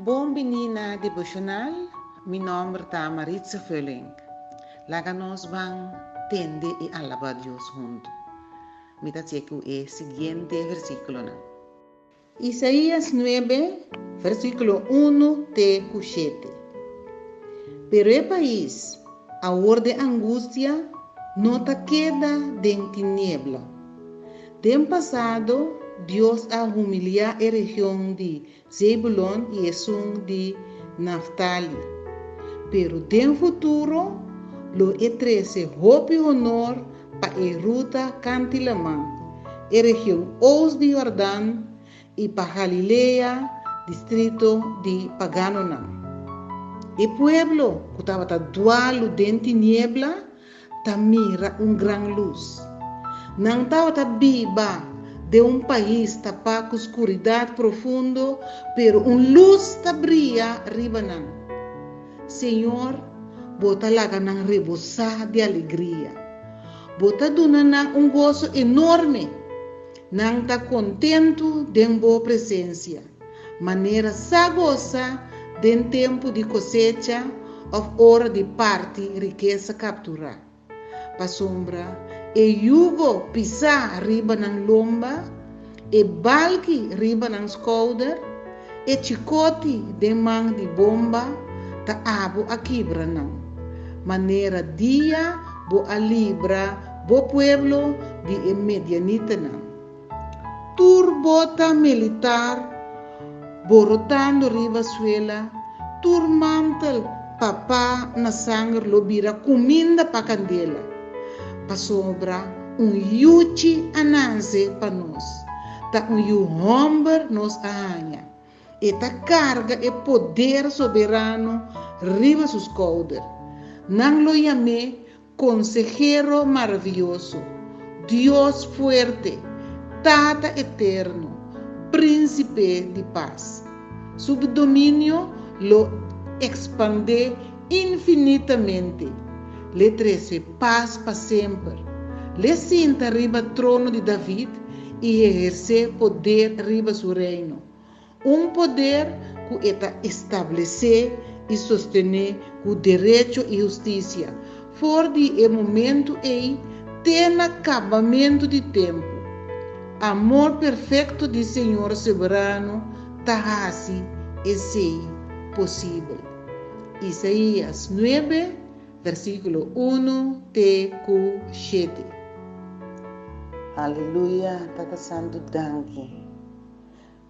Bon bini na Devocional, mi nomber ta Maritza Veuling. Laga nos ban tende y alaba Dios hunto. Mi ta tse cu e siguiente versiculonan. Isaías 9, versículo 1 te ku 7. Pero e pais, awor den angustia, no ta keda den tiniebla. Den pasado, Dios a humiliá e region di Zebulon i esun di Naftali. Pero den futuro, lo e trese hopi honor pa e ruta kanti laman, e region oost di Jordan i pa Galilea, distrito di paganonan. E pueblo ku tabata dualu den tiniebla ta mira un gran lus. Nan tabata biba den un pais tapá ku skuridat profundo, pero un lus ta bria riba nan. Señor, bo ta laga nan rebosá di alegria. Bo ta duna nan un goso enorme. Nan ta kontentu den bo presensia, manera sa gosa den tempu di kosecha òf ora di parti rikesa kapturá. Pasobra e yugo pisá riba nan lomba, e balki riba nan skouder, e chikoti den man di bomba, ta abo a kibra nan. Manera dia bo a libra bo pueblo di e medianitanan. Tur bota militar borotando riba suela, tur mantel papá na sanger lo bira kuminda pa kandela, pasobra un yuchi a nanse pa nos, ta un yu hòmber nos a haña. E ta karga e poder soberano riba su skouder. Nan lo yam'é Konsehero Maravioso, Dios Fuerte, Tata Eterno, Prínsipe di Pas. Su dominio lo ekspandé infinitamente. L'e trese pas pa semper. L'e sinta riba trono di David i ehersé poder riba su reino. Un poder ku e ta establesé i sostené ku derecho i hustisia, for di e momentu ei te na kabamentu di tempu. Amor perfekto di Señor Soberano ta hasi esei posibel. Isaías 9, versíkulo 1 te ku 7. Aleluya, Tata Santu danki.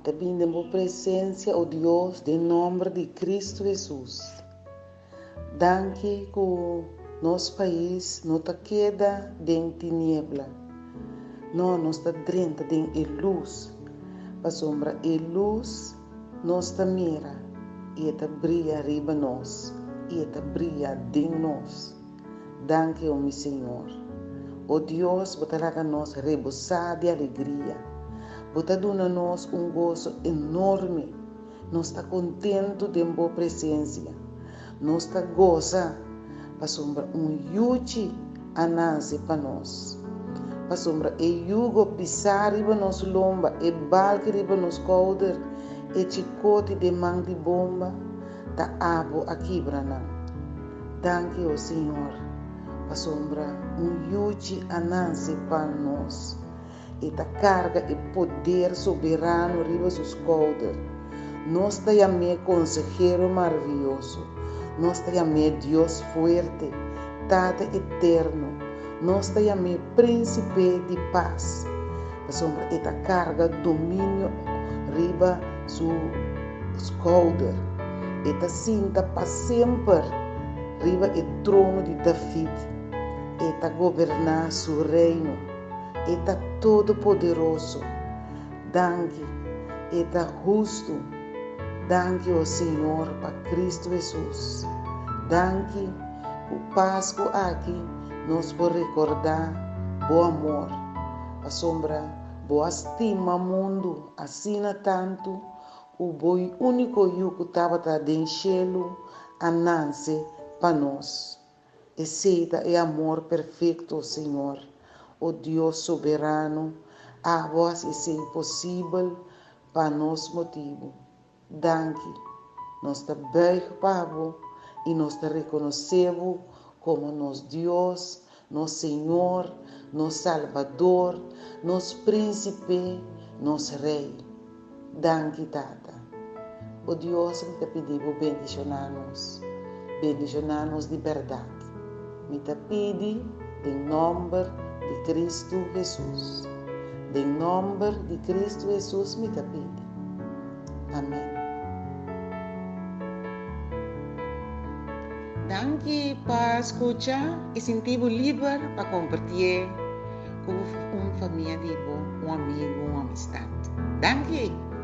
Ta bin den bo presencia, o Dios, den nomber di Cristo Jesus. Danki cu nos pais no ta keda den tiniebla. No, nos ta drenta den e luz, pasobra e luz nos ta mira y e ta bria riba nos y e ta bria den nos. Danki, o mi Señor. O Dios, bo ta laga nos rebosá di alegria. Bo ta duna nos un goso enorme. Nos ta kontentu den bo presensia. Nos ta gosa pasobra un yuchi a nase pa nos. Pasobra e yugo pisá riba nos lomba, e balki riba nos kouder, e chikoti den man di bomba, ta abo a kibra nan. Danki, o Señor, pasobra un yuchi a nase pa nos. E ta karga e poder soberano riba su skouder. Nos ta yam'é Konsehero Maravioso. Nos ta yam'é Dios Fuerte, Tata Eterno. Nos ta yam'é Prínsipe di Pas, pasobra e ta karga dominio riba su skouder. E ta sinta pa semper riba e trono di David. E ta goberná su reino. E ta todopoderoso. Danki. E ta hustu. Danki, o Señor, pa Cristo Hesus. Danki ku Pasku aki nos por rekordá bo amor, pasobra bo a stima mundu asina tantu ku bo úniko Yu ku tabata den shelu a nanse pa nos. Esei ta e amor perfekto, Señor. O Dios soberano, abo hasi esei posibel pa nos motibu. Danki. Nos ta buig pa bo i nos ta rekonosé bo komo nos Dios, nos Señor, nos Salbador, nos Prínsipe, nos Rei. Danki, Tata. O Dios, mi ta pidi bo bendishoná nos. Bendishoná nos di bèrdat. Mi ta pidi den nòmber di Kristu Hesus. Den nòmber di Kristu Hesus mi ta pidi. Amèn. Danki pa skucha i sinti bo liber pa kompartié ku un famia di bo, un amigu, un amistat. Danki!